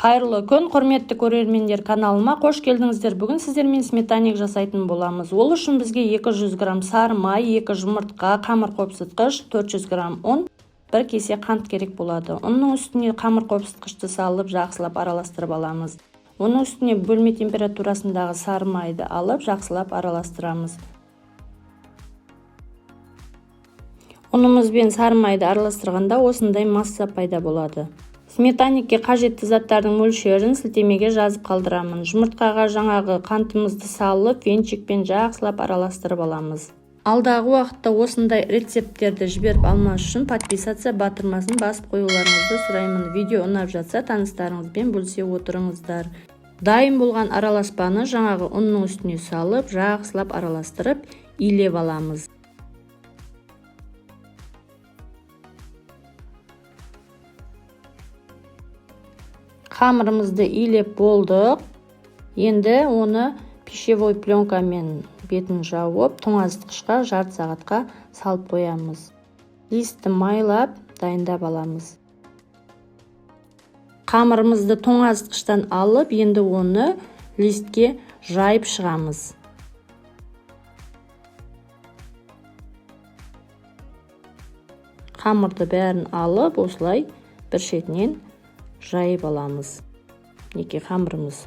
Қайырлы күн, құрметті көрермендер! Каналыма қош келдіңіздер. Бүгін сіздермен сметанник жасайтын боламыз. Ол үшін бізге 200 грамм сары май, 2 жұмыртқа, қамыр қопсытқыш, 400 грамм ұн, 1 кесе қант керек болады. Ұнның үстіне қамыр қопсытқышты салып, жақсылап араластырып аламыз. Оның үстіне бөлме температурасындағы сары майды алып, жақсылап араластырамыз. Ұнымыз бен сары майды араластырғанда осындай масса пайда болады. Сметанникке қажетті заттардың мөлшерін сілтемеге жазып қалдырамын. Жұмыртқаға жаңағы қантымызды салып, венчикпен жақсылап араластырып аламыз. Алдағы уақытта осындай рецепттерді жіберіп алмас үшін подписаться батырмасын басып қоюларыңызды сұраймын. Видео ұнап жатса, таныстарыңызбен бөлісе отырыңыздар. Дайын болған араласпаны жаңағы ұнның үстіне салып, жақсылап араластырып, илеп аламыз. Қамырымызды илеп болдық. Енді оны пищевой пленкамен бетін жауып, тоңазытқышқа жарты сағатқа салып қоямыз. Листті майлап дайындап аламыз. Қамырымызды тоңазытқыштан алып, енді оны листке жайып шығамыз. Қамырды бәрін алып, осылай бір шетінен жайып аламыз. Мінекей, қамырымыз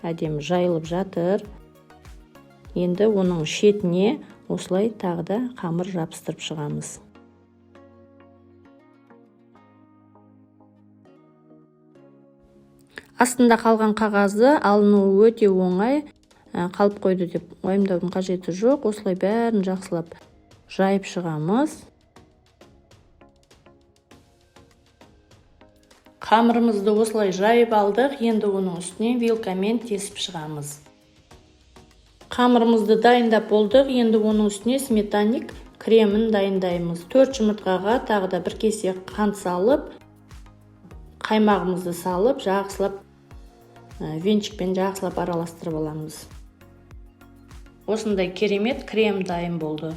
әдемі жайылып жатыр. Енді оның шетіне осылай тағы да қамыр жабыстырып шығамыз. Астында қалған қағазды алынуы өте оңай, қалып қойды деп уайымдаудың қажеті жоқ. Осылай бәрін жақсылап жайып шығамыз. Қамырымызды осылай жайып алдық, енді оның үстіне вилкамен тесіп шығамыз. Қамырымызды дайындап болдық, енді оның үстіне сметанник кремін дайындаймыз. 4 жұмыртқаға тағы да 1 кесе қант салып, қаймағымызды салып, жақсылап венчикпен жақсылап араластырып аламыз. Осындай керемет крем дайын болды.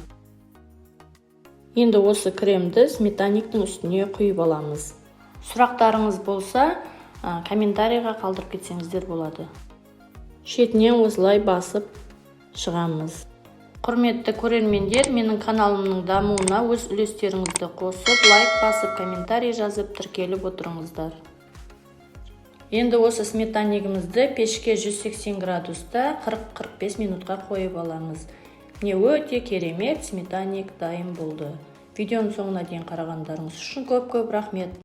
Енді осы кремді сметанниктің үстіне құйып аламыз. Сұрақтарыңыз болса, комментарийға қалдырып кетсеңіздер болады. Шетінен осылай басып шығамыз. Құрметті көрермендер, менің каналымның дамуына өз үлестеріңізді қосып, лайк басып, комментарий жазып, тіркеліп отырыңыздар. Енді осы сметаннигімізді пешке 180 градуста 40-45 минутқа қойып аламыз. Міне, өте керемет сметанник дайын болды. Видеоның соңына дейін қарағандарыңыз үшін көп-көп рахмет.